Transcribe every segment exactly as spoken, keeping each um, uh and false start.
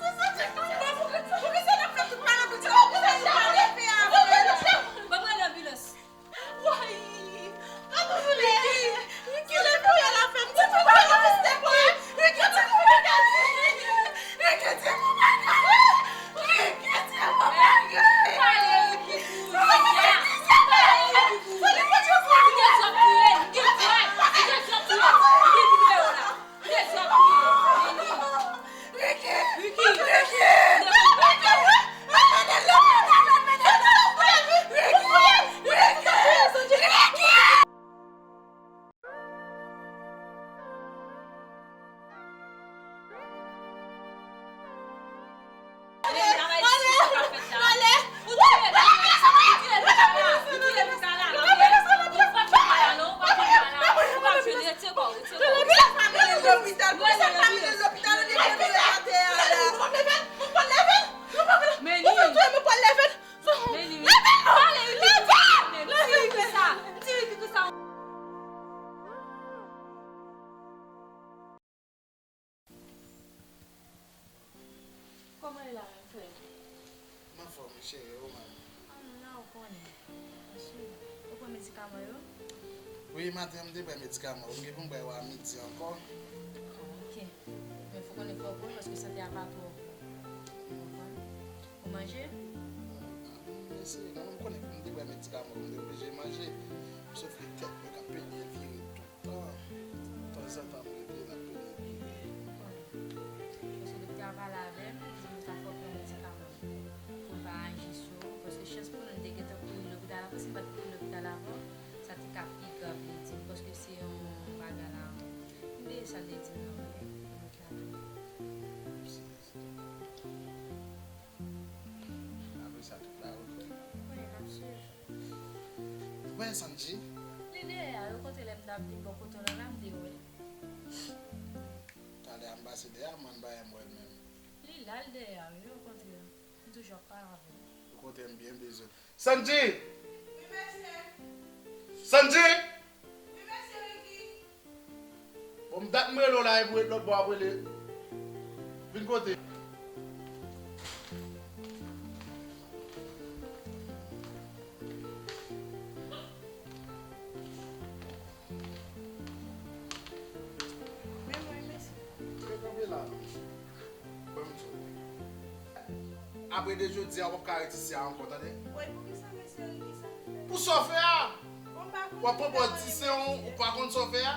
Se sa ki pou mwen, poukisa, poukisa n ap fè tout malè, poukisa, poukisa n ap fè a? Ban mwen lanbilans. Woy! Gade yon lè! Ricky, lè pou yo la fè m, ti pou bagay, ti pou bagay! Ricky, ti pou bagay! Ricky, ti pou bagay! Ricky, ti pou bagay! Pale, Ricky, pou Ricky, pale, Ricky, pou Ricky. Ou te sòt pou yo, Ricky, vre! Ou te sòt pou yo, Ricky, pou yo la! Ou te sòt pou yo, Ricky! Ricky! Ricky! Meni. Meni, wi. Pale, wi. Leve l! Leve l! Leve l! Ti Ricky sa. Ti Ricky sa. Kòman e la menm, frè? M anfòm, wi, cheri, ou menm? Ah, m la, ou konnen. Mèsi. Ou pran medikaman yo? Wi, maten an, m te pran medikaman yo. M gen pou m bwè yo a midi ankò. Ah, ok. Men fò konnen fò w pran, paske sante a pa twòp. Ou konprann? Ou manje? M eseye, kanmenm, m konnen pou m te bwè medikaman, m te oblije manje. M soufri tèt mwen k ap pede vire tout tan. Tanzantan, m rete l ap pede vire. Paske doktè a pale avè m, li di m sa fò w pran medikaman pou l pa aji sou ou. Paske chans pou nou, nou te gentan kouri lopital avan, si n pa t kouri lopital avan, sa te ka pi grav, li di m, paske se yon bagay la. M bliye sa l te di m nan, men, m ap gade. Apre sa, tout la oke. Wi, n ap swiv. Ou wè Sandji? Li dèyè a, yo kontre lè m t ap vin bò kote w la, la m te wè l. Talè a m pase dèyè a, mwen m pa janm wè l menm. Li la, l dèyè a, wi, yo kontre a. M toujou ap pale avè l. Ou kontre m byen bezwen. Sandji! Wi, mesye. Sandji! Wi, mesye Ricky. Bon, m dat m rele w la, epi w ret lòt bò ap rele. Vin kote. Men mwen, mesye. Te kanpe la. Bon, m di w. Apre de jodi a, w p ap ka ret isi a ankò, tande? Woy, poukisa mesye Ricky sa? Pou sa w fè a! Bon, m pa konn. W ap pran pòz di se yon, ou pa konn sa w fè a?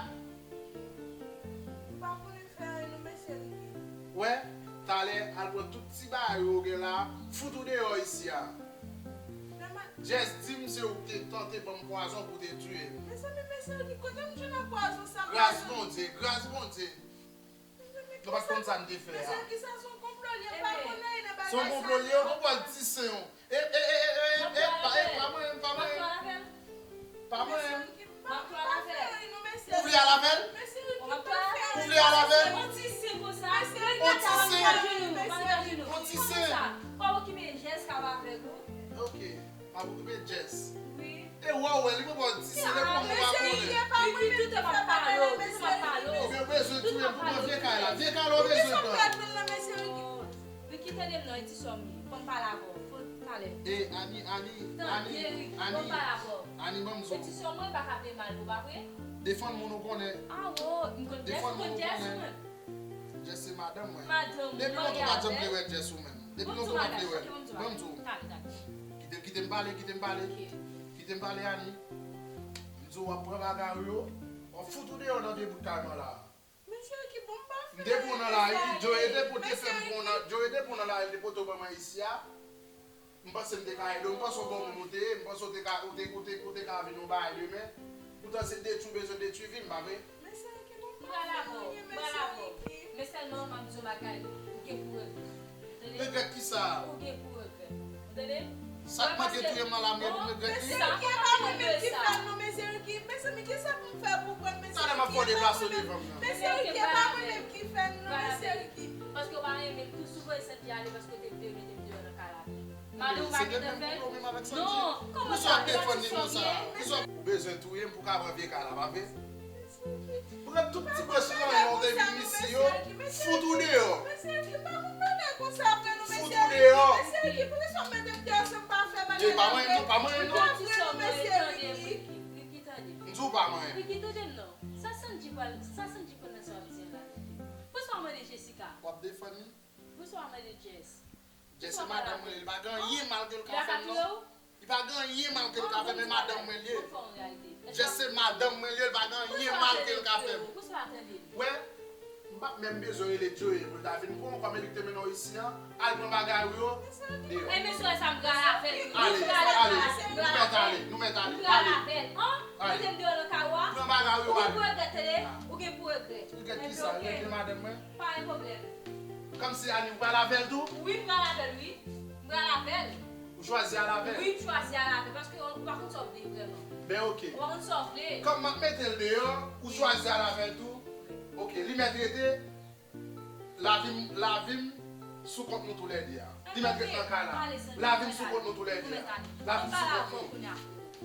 M pa konnen fè anyen non, mesye Ricky. Wè, talè, al pran tout ti bagay ou gen la, fout ou deyò isi a. Nan ma-, Jess di m se ou ki te tante ban m pwazon pou w te tiye m. Mezanmi, mesye Ricky, kote m jwenn ak pwazon sa? Gras Bondye, gras Bondye. Nou pa t konn sa n te fè a. Mesye Ricky, sa se yon konplo l ye, m pa konn anyen nan bagay sa. Se yon konplo l ye, ou pral ti sen w. E, e, e, e, e, e, pa, e, pa mwen, pa mwen. Pa mwen. Ou vle al avè l? Ou vle al avè l? On ti sen konsa. On ti sen. On ti sen. Kòman ki men Jess ka pa avèg ou? Ok. M ap okipe Jess. Wi. E wè, wè, li pran pòz ti se lè pou mwen pa konnen. Li di tout tan m ap pale w, tout tan m ap pale w. Ou gen bezwen touye m pou mwen vye kay la. Vye kay la ou bezwen pran. Ricky, tande m non, e ti sè m li. Fò m pale avè w. Fò talè. E Ani, Ani, Ani, Ani, Ani, ban m di w. E ti sè mwen pa ka vle mal pou, pa vre? Defann moun ou konnen. Awo, m konn Jess, m konn Jess mwen. Jess se madanm mwen. Madanm mwen. Depi lontan ou pa t janm vle wè Jess ou menm. Depi lontan ou pa t vle wè l. Ban m di w. Kite, kite m pale, kite m pale. Kite m pale, Ani. M di w w ap pran bagay ou yo, w ap fout ou deyò nan vye bout kay mwen la. M te pran w nan lari, Joe te pote fè m pran w nan, Joe te pran w nan lari, li te pote w ban mwen isi a. M panse m te ka ede w, m panse w bon moun ou te ye, m panse w te ka, ou te, ou te, ou te ka vin yon bagay demen. Poutan se detwi w bezwen detwi vi m, pa vre? M pral avè w, m pral avè w. Men sèlman m ap di w bagay, ou gen pou regrèt. Regrèt kisa? Ou gen pou regrèt. Ou tande? Sa k manke touye m nan la, m gen pou m regrèt li? Mesye Ricky, e pa mwen menm ki fè l non, mesye Ricky. Mezanmi, kisa pou m fè pou pran mesye Ricky? Talè m ap fè w deplase w devan m nan. Mesye Ricky, e pa mwen menm ki fè l non, mesye Ricky. Paske w pa renmen l tou, si w voye Sandy ale paske w te vle mete m deyò nan kay la. Malè ou pa gentan fè l? Non, kòman sa? Poukisa w ap defann li konsa? Poukisa w bezwen touye m pou w ka pran vye kay la, pa vre? Pran tout ti branch manyen w te vin isi yo, fout ou deyò. Fout ou deyò. E pa manyen m non, pa manyen m non. M di w pa manyen m. Ricky, tande m non. Sa Sandy pral, sa Sandy pral nan sa w ap di a la? Poukisa w mande Jessica? W ap defann li? Poukisa w mande Jess? Jess se madanm mwen, li pa gen anyen mal ke l ka fè m non. Li pa gen anyen mal ke l ka fè m, men madanm mwen li ye. Jess se madanm mwen li ye, li pa gen anyen mal ke l ka fè m. Wè, m p ap menm bezwen rele Joe pou l ta vin pran w, kòm e li ki te mennen w isi a, al pran bagay ou yo, deyò. Ale, ale, nou mèt ale, nou mèt ale, ale. Ale. Pran bagay ou yo, ale. Regrèt kisa? Regrèt madanm mwen? Pa gen pwoblèm. Kòmsi Ani, ou pral avè l tou? Wi, m pral avè l, wi. M pral avè l. Ou chwazi al avè l? Wi, m chwazi al avè l, paske ou pa konn sa w vle vrèman. Ben, oke. Ou pa konn sa w vle. Kòm m ap mete l deyò, ou chwazi al avè l tou? Oke, li mèt rete. Lavi m, lavi m sou kont nou toulède a. Li mèt rete nan kay la. Lavi m sou kont nou toulède a. Lavi m sou kont nou.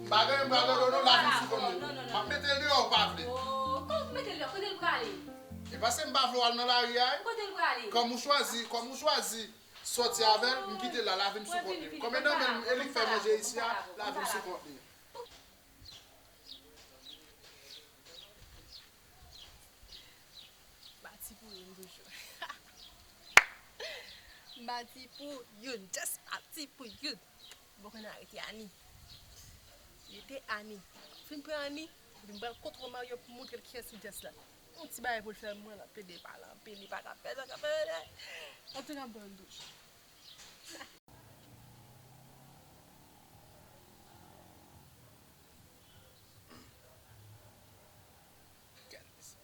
M pa gen, m pa gen, non, non, lavi m sou kont nou. M ap mete l deyò, ou pa vle. Oh, kòman pou mete l deyò? Kote l prale? E paske m pa vle w al nan lari a, wi. Kote l prale? Kòm ou chwazi, kòm ou chwazi sòti avè l, m kite l la, lavi m sou kont li. Kòm e nan men l, e li k fè manje isi a, lavi m sou kont li. Bati pou youn toujou. Bati pou youn, just bati pou youn. Bon, kounye a rete Ani. Rete Ani. Fin pran Ani, epi m pral kontwole Mario pou montre l kiyès ki Jess la. Yon ti bagay pou l fè mwen, l ap pede pale anpil, li pa ka fè sa, ka fè. Antouka, m pran youn toujou. Gad mesye.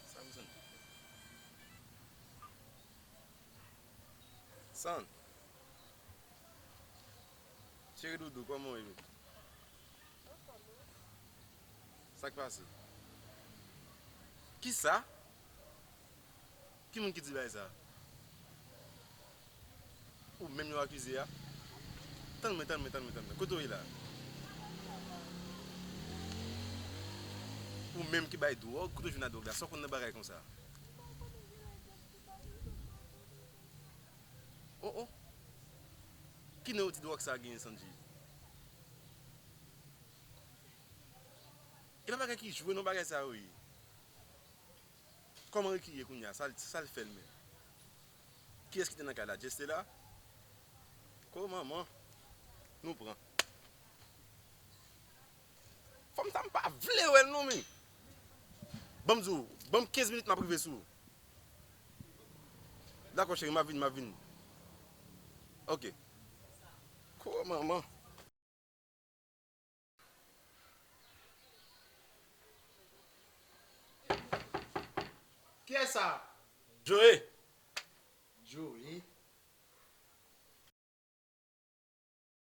Sa pou Sandy? Sandy. Cheri doudou, kòman w ye? Sa k pase? Kisa? Ki moun ki di bagay sa? Ou menm yo akize a? Tann mwen, tann mwen, tann mwen, tann mwen. Kote w ye la? Ou menm ki bay dwòg, kote w jwenn a dwòg la? Sa w konn nan bagay konsa? Oh, oh. Ki non yo di dwòg sa genyen, Sandy? E pa bagay ki jwe non, bagay sa yo ye. Kòman Ricky ye kounye a? Sa l, sa l fè l menm? Kiyès ki te nan kay la? Jess te la? Ko manman. Nou pran. Fanm sa m pa vle wè l non, men. Ban m di w, ban m kenz minit m ap rive sou ou. Dakò, cheri, m ap vini, m ap vini. Ok. Ko manman. Kiyès sa? Joe. Joe.